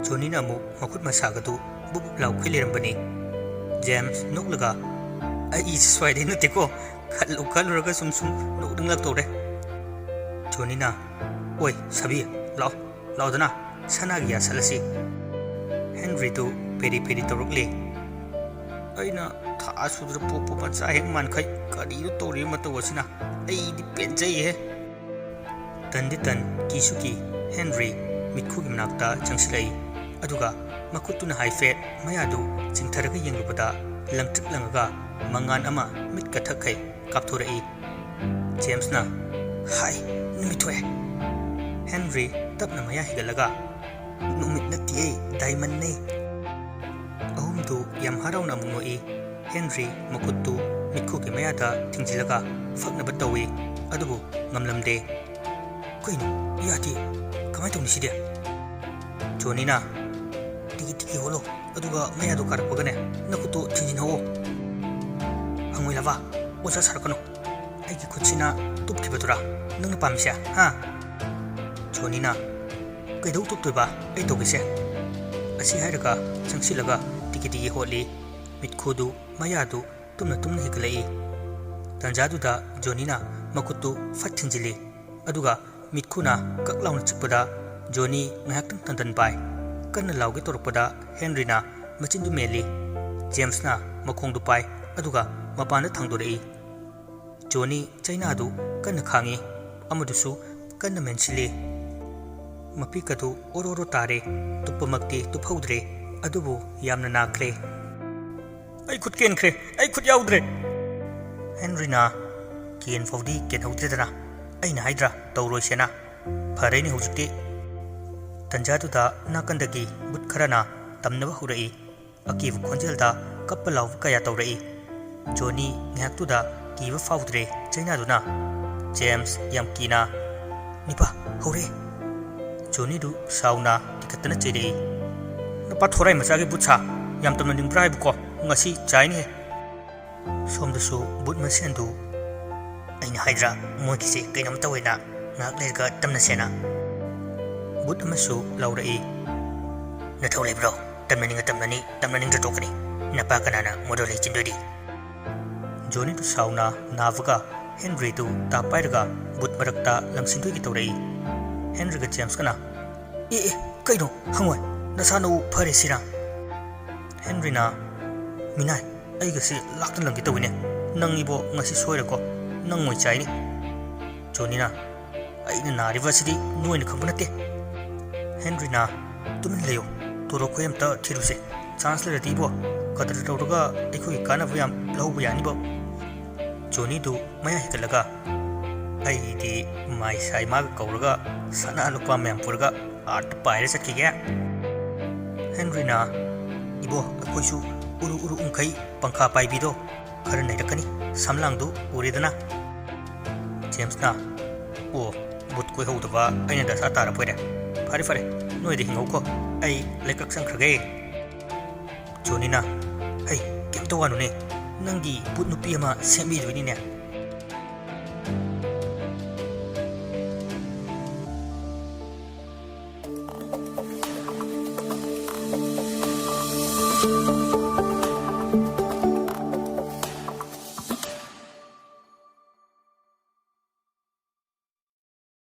ꯖꯣꯅꯤꯅ ꯑꯃꯨꯛ ꯃꯈꯨꯠ ꯃꯁꯥꯒꯗꯨ ꯕꯨꯞ ꯕꯨꯞ ꯂꯥꯎꯈꯩ ꯂꯩꯔꯝꯕꯅꯤ꯫ ꯖꯦꯝꯁ ꯅꯣꯛꯂꯒ, "ꯑꯩ ꯁ꯭ꯋꯥꯏꯗꯩ ꯅꯠꯇꯦꯀꯣ, ꯈꯜꯂꯨ ꯈꯜꯂꯨꯔꯒ ꯁꯨꯝ ꯁꯨꯝ ꯅꯣꯛꯅꯤꯡꯂꯛꯇꯧꯔꯦ꯫" ꯖꯣꯅꯤꯅ, "ꯑꯣꯏ ꯁꯥꯕꯤ, ꯂꯥꯛꯑꯣ, ꯂꯥꯛꯑꯣꯗꯅ, ꯁꯅꯥꯒꯤ ꯌꯥ ꯁꯠꯂꯁꯤ꯫" ꯍꯦꯟꯔꯤꯗꯨ ꯐꯦꯔꯤ ꯐꯦꯔꯤ ꯇꯧꯔꯛꯂꯦ꯫ "ꯑꯩꯅ ꯊꯥ ꯁꯨꯗ꯭ꯔ ꯄꯣꯛꯄ ꯃꯆꯥ ꯍꯦꯛ ꯃꯥꯟꯈꯩ ꯀꯔꯤꯅꯣ ꯇꯧꯔꯤꯕ ꯃꯇꯧ ꯑꯁꯤꯅ? ꯑꯩꯗꯤ ꯄꯦꯟꯖꯩꯍꯦ!" ꯇꯟꯗꯤ ꯇꯟ, ꯀꯤꯁꯨ ꯀꯤ, ꯍꯦꯟꯔꯤ ꯃꯤꯠꯈꯨꯒꯤ ꯃꯅꯥꯛꯇ ꯆꯪꯁꯤꯜꯂꯛꯏ꯫ ꯑꯗꯨꯒ ꯃꯈꯨꯠꯇꯨꯅ ꯍꯥꯏꯐꯦꯠ ꯃꯌꯥꯗꯨ ꯆꯤꯡꯊꯔꯒ ꯌꯦꯡꯂꯨꯕꯗ ꯂꯪꯇ꯭ꯔꯤꯛ ꯂꯪꯉꯒ ꯃꯉꯥꯜ ꯑꯃ ꯃꯤꯠꯀ ꯊꯛꯈꯩ ꯀꯥꯞꯊꯣꯔꯛꯏ꯫ ꯖꯦꯝꯁꯅ, "ꯍꯥꯏ, ꯅꯨꯃꯤꯠ ꯊꯣꯛꯑꯦ!" ꯍꯦꯟꯔꯤ ꯇꯞꯅ ꯃꯌꯥ ꯍꯤꯒꯠꯂꯒ, "ꯅꯨꯃꯤꯠ ꯅꯠꯇꯤꯌꯦ, ꯗꯥꯏꯃꯟꯅꯦ!" ꯑꯍꯨꯝꯗꯨ ꯌꯥꯝ ꯍꯔꯥꯎꯅ ꯑꯃꯨꯛ ꯅꯣꯛꯏ꯫ ꯍꯦꯟꯔꯤ ꯃꯈꯨꯠꯇꯨ ꯃꯤꯠꯈꯨꯒꯤ ꯃꯌꯥꯗ ꯊꯤꯡꯖꯤꯜꯂꯒ ꯐꯛꯅꯕ ꯇꯧꯏ, ꯑꯗꯨꯕꯨ ꯉꯝꯂꯝꯗꯦ꯫ "ꯀꯩꯅꯣ? ꯌꯥꯗꯦ꯫ ꯀꯃꯥꯏꯅ ꯇꯧꯅꯤ ꯁꯤꯗꯤ?" ꯖꯣꯅꯤꯅ, "ꯇꯤꯀꯤ ꯇꯤꯀꯤ ꯍꯣꯠꯂꯣ, ꯑꯗꯨꯒ ꯃꯌꯥꯗꯣ ꯀꯥꯔꯛꯄꯒꯅꯦ, ꯅꯈꯨꯠꯇꯣ ꯊꯤꯡꯖꯤꯟꯍꯧꯑꯣ꯫" "ꯍꯪꯉꯣꯏ ꯂꯥꯕ, ꯑꯣꯖꯥ ꯁꯥꯔꯛꯀꯅꯨ꯫ ꯑꯩꯒꯤ ꯈꯨꯠꯁꯤꯅ ꯇꯨꯞꯈꯤꯕꯗꯨꯔꯥ ꯅꯪꯅ ꯄꯥꯝꯃꯤꯁꯦ, ꯍꯥ?" ꯖꯣꯅꯤꯅ, "ꯀꯩꯗꯧ ꯇꯨꯞꯇꯣꯏꯕ? ꯑꯩ ꯇꯧꯒꯦꯁꯦ꯫" ꯑꯁꯤ ꯍꯥꯏꯔꯒ ꯆꯪꯁꯤꯜꯂꯒ ꯇꯤꯀꯤ ꯇꯤꯀꯤ ꯍꯣꯠꯂꯤ꯫ ꯃꯤꯠꯈꯨꯗꯨ ꯃꯌꯥꯗꯨ ꯇꯨꯝꯅ ꯇꯨꯝꯅ ꯍꯤꯒꯠꯂꯛꯏ꯫ ꯇꯟꯖꯥꯗꯨꯗ ꯖꯣꯅꯤꯅ ꯃꯈꯨꯠꯇꯨ ꯐꯠ ꯊꯤꯡꯖꯤꯜꯂꯤ꯫ ꯑꯗꯨꯒ ꯃꯤꯠꯈꯨꯅ ꯀꯛ ꯂꯥꯎꯅ ꯆꯤꯛꯄꯗ ꯖꯣꯅꯤ ꯉꯥꯏꯍꯥꯛꯇꯪ ꯇꯟꯗꯟ ꯄꯥꯏ꯫ ꯀꯟꯅ ꯂꯥꯎꯒꯦ ꯇꯧꯔꯛꯄꯗ ꯍꯦꯟꯔꯤꯅ ꯃꯆꯤꯟꯗꯨ ꯃꯦꯜꯂꯤ꯫ ꯖꯦꯝꯁꯅ ꯃꯈꯣꯡꯗꯨ ꯄꯥꯏ, ꯑꯗꯨꯒ ꯃꯄꯥꯟꯗ ꯊꯥꯡꯗꯣꯔꯛꯏ꯫ ꯖꯣꯅꯤ ꯆꯩꯅꯥꯗꯨ ꯀꯟꯅ ꯈꯥꯡꯏ, ꯑꯃꯗꯨꯁꯨ ꯀꯟꯅ ꯃꯦꯟꯁꯤꯜꯂꯤ꯫ ꯃꯄꯤꯛ ꯑꯗꯨ ꯑꯣꯔꯣ ꯑꯣꯔꯣ ꯇꯥꯔꯦ, ꯇꯨꯞꯄꯃꯛꯇꯤ ꯇꯨꯞꯍꯧꯗ꯭ꯔꯦ, ꯑꯗꯨꯕꯨ ꯌꯥꯝꯅ ꯅꯥꯈ꯭ꯔꯦ꯫ "ꯑꯩ ꯈꯨꯠ ꯀꯦꯟꯈ꯭ꯔꯦ, ꯑꯩ ꯈꯨꯠ ꯌꯥꯎꯗ꯭ꯔꯦ!" ꯍꯦꯟꯔꯤꯅ, "ꯀꯦꯟ ꯐꯥꯎꯗꯤ ꯀꯦꯟꯍꯧꯗ꯭ꯔꯦꯗꯅ, ꯑꯩꯅ ꯍꯥꯏꯗ꯭ꯔꯥ ꯇꯧꯔꯣꯏꯁꯦꯅ? ꯐꯔꯦꯅꯦ ꯍꯧꯖꯤꯛꯇꯤ꯫" ꯇꯟꯖꯥꯗꯨꯗ ꯅꯥꯀꯟꯗꯒꯤ ꯕꯨꯠ ꯈꯔꯅ ꯇꯝꯅꯕ ꯍꯧꯔꯛꯏ꯫ ꯑꯀꯤꯕ ꯈꯣꯟꯖꯦꯜꯗ ꯀꯞꯄ ꯂꯥꯎꯕ ꯀꯌꯥ ꯇꯧꯔꯛꯏ꯫ ꯖꯣꯅꯤ ꯉꯥꯏꯍꯥꯛꯇꯨꯗ ꯀꯤꯕ ꯐꯥꯎꯗ꯭ꯔꯦ꯫ ꯆꯩꯅꯥꯗꯨꯅ, ꯖꯦꯝꯁ ꯌꯥꯝ ꯀꯤꯅ, "ꯅꯤꯄꯥ, ꯍꯧꯔꯦ!" ꯖꯣꯅꯤꯗꯨ ꯁꯥꯎꯅ ꯇꯤꯈꯠꯇꯅ ꯆꯩꯔꯛꯏ꯫ "ꯅꯄꯥ ꯊꯣꯔꯥꯏ ꯃꯆꯥꯒꯤ ꯕꯨꯠ ꯁꯥ ꯌꯥꯝ ꯇꯝꯅꯅꯤꯡꯕ꯭ꯔꯥ ꯍꯥꯏꯕꯀꯣ? ꯉꯁꯤ ꯆꯥꯏꯅꯦ!" ꯁꯣꯝꯗꯁꯨ ꯕꯨꯠ ꯃꯁꯦꯟꯗꯨ, "ꯑꯩꯅ ꯍꯥꯏꯗ꯭ꯔꯥ, ꯃꯣꯏꯒꯤꯁꯦ ꯀꯩꯅꯣꯝ ꯇꯧꯋꯦꯅ, ꯉꯥꯏꯍꯥꯛ ꯂꯩꯔꯒ ꯇꯝꯅꯁꯦꯅ꯫" ꯕꯨꯠ ꯑꯃꯁꯨ ꯂꯥꯎꯔꯛꯏ꯫ "ꯅꯊꯧ ꯂꯩꯕ꯭ꯔꯣ? ꯇꯝꯅꯅꯤꯡꯉ ꯇꯝꯅꯅꯤ, ꯇꯝꯅꯅꯤꯡꯗ꯭ꯔ ꯇꯣꯛꯀꯅꯤ꯫ ꯅꯄꯥ ꯀꯅꯥꯅ ꯃꯣꯇꯣꯔ ꯂꯩꯆꯤꯟꯗꯣꯏꯗꯤ? ꯖꯣꯅꯤꯗꯨ ꯁꯥꯎꯅ ꯅꯥꯕꯒ ꯍꯦꯟꯔꯤꯗꯨ ꯇꯥꯞ ꯄꯥꯏꯔꯒ ꯕꯨꯠ ꯃꯔꯛꯇ ꯂꯪꯁꯤꯟꯗꯣꯏꯒꯤ ꯇꯧꯔꯛꯏ꯫ ꯍꯦꯟꯔꯤꯒ ꯖꯦꯝꯁꯀꯅ, "ꯑꯦ, ꯑꯦ, ꯀꯩꯅꯣ, ꯍꯪꯉꯣꯏ, ꯅꯁꯥ ꯅꯎ ꯐꯔꯦ ꯁꯤꯔꯥ?" ꯍꯦꯟꯔꯤꯅ, "ꯃꯤꯅꯥꯏ, ꯑꯩꯒꯁꯦ ꯂꯥꯛꯇ ꯂꯪꯒꯦ ꯇꯧꯋꯤꯅꯦ꯫ ꯅꯪ ꯏꯕꯣ ꯉꯁꯤ ꯁꯣꯏꯔꯦꯀꯣ, ꯅꯪ ꯑꯣꯏ ꯆꯥꯏꯅꯤ꯫" ꯖꯣꯅꯤꯅ, "ꯑꯩꯅ ꯅꯥꯔꯤꯕ ꯑꯁꯤꯗꯤ ꯅꯣꯏꯅ ꯈꯪꯕ ꯅꯠꯇꯦ꯫" ꯍꯦꯟꯔꯤꯅ, "ꯇꯨꯃꯤꯟ ꯂꯩꯌꯨ, ꯇꯣꯔꯣ ꯑꯩꯈꯣꯏ ꯑꯝꯇ ꯊꯤꯔꯨꯁꯦ꯫ ꯆꯥꯟꯁ ꯂꯩꯔꯗꯤ ꯏꯕꯣ, ꯀꯗꯔ ꯇꯧꯔꯒ ꯑꯩꯈꯣꯏꯒꯤ ꯀꯥꯟꯅꯕ ꯌꯥꯝ ꯂꯧꯕ ꯌꯥꯅꯤꯕꯣ꯫" ꯖꯣꯅꯤꯗꯨ ꯃꯌꯥ ꯍꯤꯒꯠꯂꯒ, "ꯑꯩꯗꯤ ꯃꯥꯏ ꯁꯥꯏ ꯃꯥꯒ ꯀꯧꯔꯒ ꯁꯅꯥ ꯂꯨꯄꯥ ꯃꯌꯥꯝ ꯄꯨꯔꯒ ꯑꯥꯔꯠꯇ ꯄꯥꯏꯔ ꯆꯠꯈꯤꯒꯦ꯫" ꯍꯦꯟꯔꯤꯅ, "ꯏꯕꯣ, ꯑꯩꯈꯣꯏꯁꯨ ꯎꯔꯨ ꯎꯔꯨ ꯎꯪꯈꯩ ꯄꯪꯈꯥ ꯄꯥꯏꯕꯤꯗꯣ ꯈꯔ ꯅꯩꯔꯛꯀꯅꯤ, ꯁꯝꯂꯥꯡꯗꯨ ꯎꯔꯦꯗꯅ꯫" ꯖꯦꯝꯁꯅ, "ꯑꯣ, ꯕꯨꯠ ꯀꯣꯏꯍꯧꯗꯕ ꯑꯩꯅ ꯗꯁꯥ ꯇꯥꯔꯕꯣꯏꯔꯦ꯫ ꯐꯔꯦ, ꯐꯔꯦ, ꯅꯣꯏꯗ ꯍꯤꯡꯍꯧꯀꯣ, ꯑꯩ ꯂꯩꯀꯛ ꯆꯪꯈ꯭ꯔꯒꯦ꯫" ꯖꯣꯅꯤꯅ, "ꯍꯩ, ꯀꯩꯝꯇ ꯋꯥꯅꯨꯅꯦ, ꯅꯪꯒꯤ ꯕꯨꯠ ꯅꯨꯄꯤ ꯑꯃ ꯁꯦꯝꯕꯤꯗꯣꯏꯅꯤꯅꯦ꯫